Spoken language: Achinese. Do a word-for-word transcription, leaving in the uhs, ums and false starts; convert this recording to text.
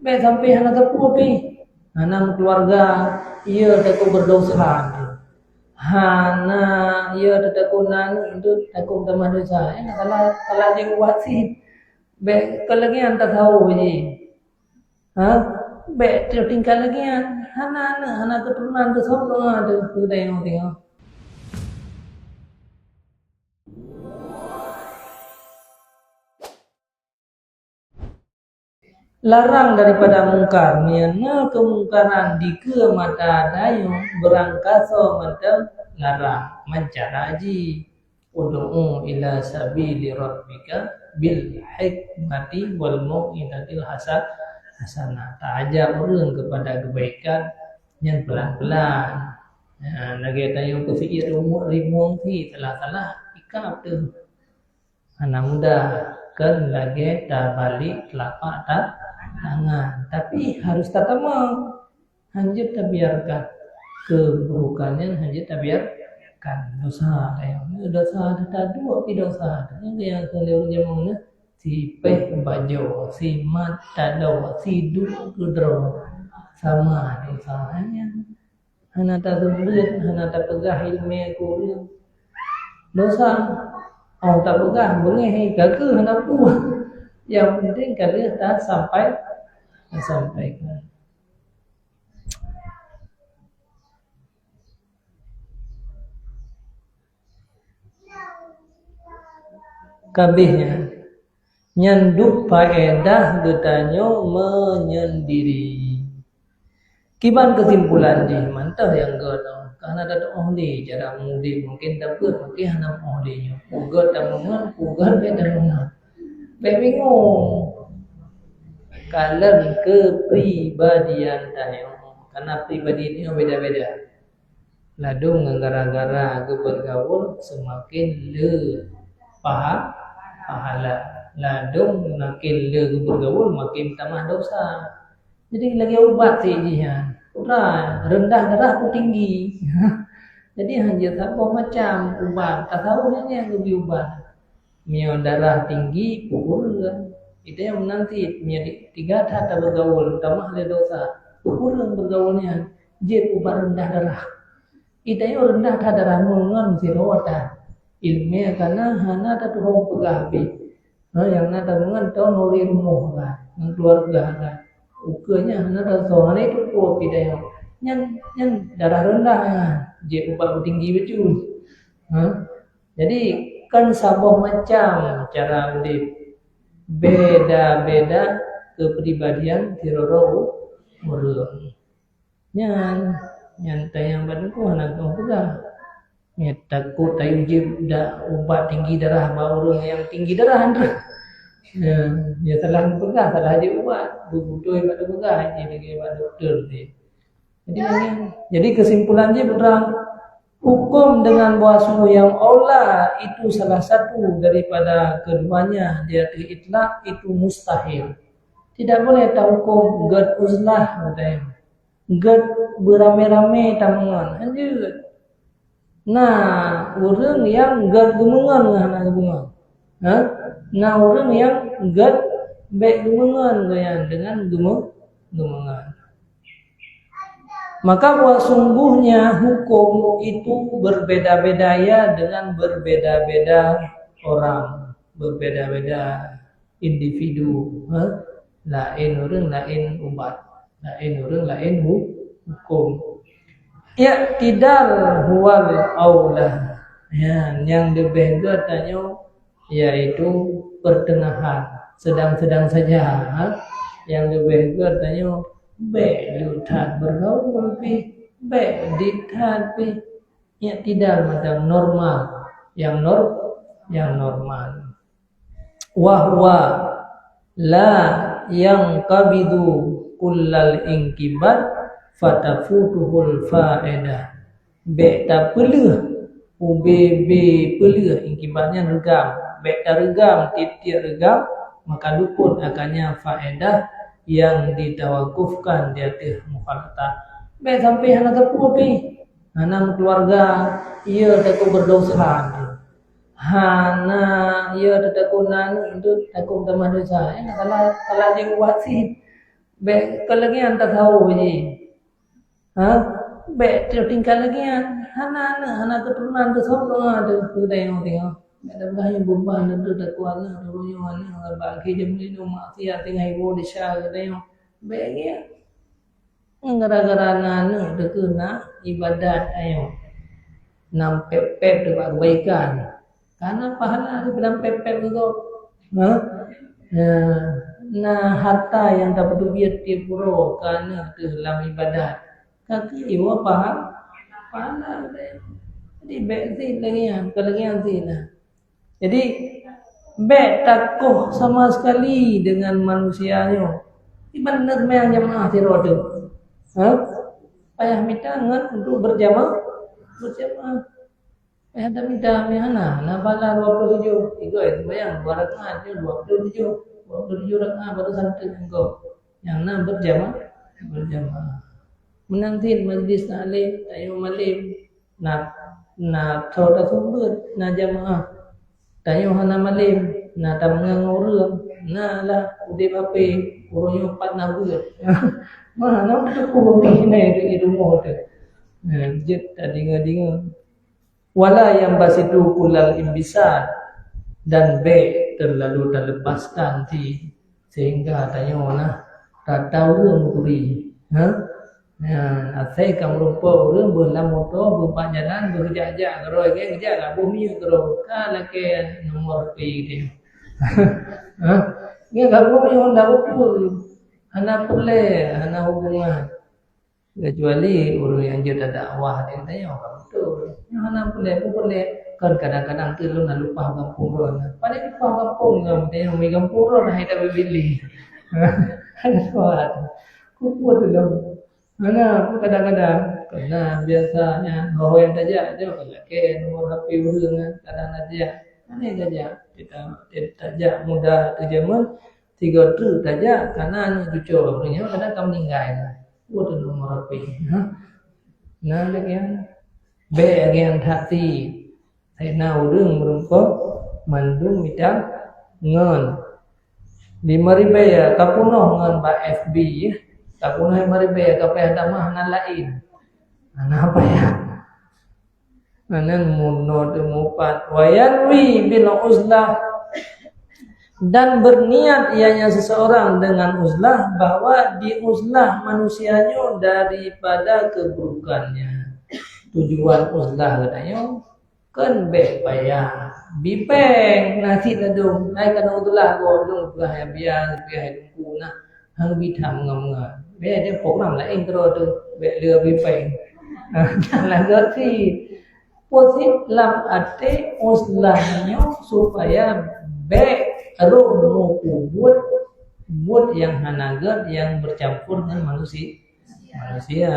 Bèk sampai hana teupeu pih. Hana meukeuluarga, iya takot berdosa. Hana, iya takot na aneuk, takot tamah dosa. Eh, salah, salah jih ubat sih. Bèk keu lagèe nyan tasawuf jih. Ha? Bèk tingkat lagèe nyan. Hana aneuk, hana keuturonan, tasawuf doa tu. Tu dah yang tengok. Larang daripada mungkar, meunyoe na keumungkaran dikeue mata tanyoe, beurangkasoe mantong larang. Meucara jih, "Ud'u ila sabili rabbika bil hikmati wal mau'izatil hasa-, hasanah." Taajak ureueng keupada keubaikan nyan pelan-pelan. Nah, lagèe tanyoe peusiet rumoh rimueng cit, salah-salah, ikab teuh. Hana mudah, kan lagèe tabalek teulapak ta-, tangan. Tapi harus tatamong. Hanjeuet tabiarkan. Keuburukan nyan hanjeuet tabiarkan. Dosa, dosa, dosa, dosa, dua pi dosa. Nyang keu ureueng jameun na, sipéh bajoe, simat taloe, siduek keudroe. Sama dosa nyan. Hana taseumeubeuet, hana tapeugah ileumèe keu ureueng. Dosa. Oh, tapeugah beungèh, ka keuh hana peue. Nyang penting ka lheueh tasampai, tasampaikan. Ka abéh nyan. Nyan dum faedah geutanyoe menyendiri. Kiban keusimpulan jih mantong nyang gèt nyoe. Ka hana tatu'oh lé cara meuudép, mungken tapeuet, mungken hana meu'oh lé nyoe. Peugèt tameungon, peugèt bèk tameungon. Bèk bingung. Kalon keupribadian tanyoe. Karena pribadi tanyoe beda-beda. Ladôm ngon gara-gara geubeurgaul seumaken le paha-, pahala. Ladôm maken le geubeurgaul, maken tamah dosa. Jadi lagèe ubat cit jih nyan. Ubat rendah darah ku tinggi. Jadi hana saboh macam ubat. Tasawuf nyan nyang geubri ubat. Meunyoe darah tinggi, peukureueng. Itu nyang meunan cit. Meunyoe di-, tiga that tabeurgaul, tamah lé dosa. Peukureueng beurgaul nyan. Jeuet ubat rendah darah. Ita nyoe reundah that darah meungon sidroe that. Ileumèe kana hana tatuhông peugah pih. Ha, nyang na tameungon toh nuri rumoh kan, ngon keuluwarga kan. Ukeue nyan hana tasoe, hana itupeue pih ita nyoe. Nyan, nyan darah reundah nyan. Jeuet ubat beutinggi bacut. Ha? Jadi, kan saboh macam cara udép. Beda-beda keupribadian sidroe ureueng. Nyan, nyan tanyong bak teungku hana teupeugah. Nyan takot tayue jieb da-, ubat tinggi darah bak ureueng nyang tinggi darah nyan. Ya, ya salah peugah, salah jieb ubat. Beutôi bak teupeugah, jadi lagèe bak dokto tadi. Jadi, nyan, jadi kesimpulan jih putra, hukum dengan bahwa sungguh yang aula itu salah satu daripada keduanya, dia itlak itu mustahil. Tidak boleh tahukum gèt uzlah, katanya. Gèt beuramé-ramé tameungon, hanjeuet. Na ureueng nyang gèt geumeungon ngon hana geumeungon. Ha? Na ureueng nyang gèt bèk geumeungon ngon nyan deungon geumeu-, geumeungon. Maka bahwa sungguhnya hukum itu berbeda-beda ya dengan berbeda-beda orang, berbeda-beda individu, ha? Laén ureueng, laén ubat. Laén ureueng, laén hu-, hukum. I'tidal huwal aula. Ya, nyang leubeh gèt tanyoe yaitu pertengahan, sedang-sedang saja, ha? Nyang leubeh gèt tanyoe bèk le that beurgaul pih, bèk diet that pih. I'tidal macam normal, nyang nor-, nyang normal. Wa huwa la yanqabidu kullal inqibad fatafutuhul faedah. Bèk tapeuleueh, ubé-bé peuleueh, inqibad nyan reugam. Bèk tareugam tiep-tiep reugam, maka luput akannya faedah nyang ditawakufkan di ateueh mukhalatah. Bèk sampai hana teupeue pih. Hana meukeuluwarga, iya takot berdosa. Hana, iya takot na aneuk, takot tamah dosa. Eh, salah, salah jih ubat sih. Bék keu lagée nyan tasawuf jih. Ha? Bék teutingkat lagée nyan. Hana aneuk, hana keuturonan, tasawuf doa teuh keu tanyoe teuh. Bék tapeugah nyoe beubah, teuh takue aneuk, teuh nyoe aneuk, bak akhé jameun nyoe maksiat tinggai iwoe desya keu tanyoe. Bék lagée nyan. Gara-gara na aneuk teuh keu na ibadat tanyoe. Na pép-pép teuh bak keubaikan. Kana pahala teuh lam pép-pép keu gob. Ha? Na, na harta nyang tapeuteubiet tiep uroe keu aneuk teuh lam ibadat. Ka keuh iwoe paha-, pahala teuh. Jadi bék zina lagée nyan, bukan lagée nyan zina. Jadi bék takoh sama sekali dengan manusia nyoe. Iban neuk meuang jamaah sidroe teuh. Ha? Payah mita ngon untuk berjamaah, berjamaah. Eh, tapi dah meuhana, na bala dua puluh tujuh. Tiga itu bayang, dua rakaat je, dua puluh tujuh. Dua puluh tujuh rakaat baru satu engkau. Yang enam berjamaah, berjamaah. Meunan cit majlis taklim, tanyoe malem. Na, na tho taseumeubeuet, na jamaah. Tanyoe hana malem, na tameungon ureueng, na lah udeb H P, ureueng nyoe pat na beuet. Mana beutôi ureueng nyoe di rumoh tu. Nah, jeuet tadeungoe-deungoe. Wala yanbasitu kullal inbisat, dan bék terlalu talepaskan cit sehingga tanyoe nah rata ureueng turi. Ha? Nah, asai ka meurumpok ureueng beuh lam moto, beuh bak jalan, beuh jak-jak keudroe, jak-jak lah beuh minyeuk keudroe. Ka lakée nomor H P dia. Ha? Nyan ka beuh minyeuk honda beutôi. Hana peureulée, hana hubungan. Kecuali ureueng nyang jeuet dakwah di tanyoe ka beutôi. Nyoe hana peureulée, peue peureulée. Kan kadang-kadang tu lôn na lupa gampông droe. Paling lupa gampông ngon tanyoe, mi gampông droe hai tabili. Hana kuat. Kupu tu lom. Hana, kadang-kadang. Karena biasanya, ho nyang tajak, jauh lakée nomor H P ureueng, kadang tajak. Mana tajak? Kita, kita tajak muda tu zaman, tiga tu tajak, karena aneuk cucu ureueng nyoe kadang ka meninggai. Wo tu nomor H P. Ha? Nah, lagée nyan. Bék lagée nyan that cit. Hai na ureueng meurumpok mandum mita ngon. Lima ribèe ya, ka peunoh ngon bak F B ya. Ka peunoh lima ribèe ya, ka payah tamah nan laén. Hana payah. Nan meunoe teumupat. Wa yanwi bil uzlah. Dan berniat ianya seseorang dengan uzlah, bahwa di uzlah manusia nyoe daripada keburukannya. Tujuan uzlah geutanyoe Kon bék payah. Bi péng, na cit ladôm. Hai ka na uteulak gob lôn peugah hai biasa, peugah hai teungku na. Hang bi tham ngon-ngon. Bék ada program laén keudroe tu. Bék lé bi péng. Nah, lagèe cit. Peue cit lam até uzlah nyoe supaya bék rôh meupubuet buet nyang hana gèt nyang bercampur ngon manusia. Manusia.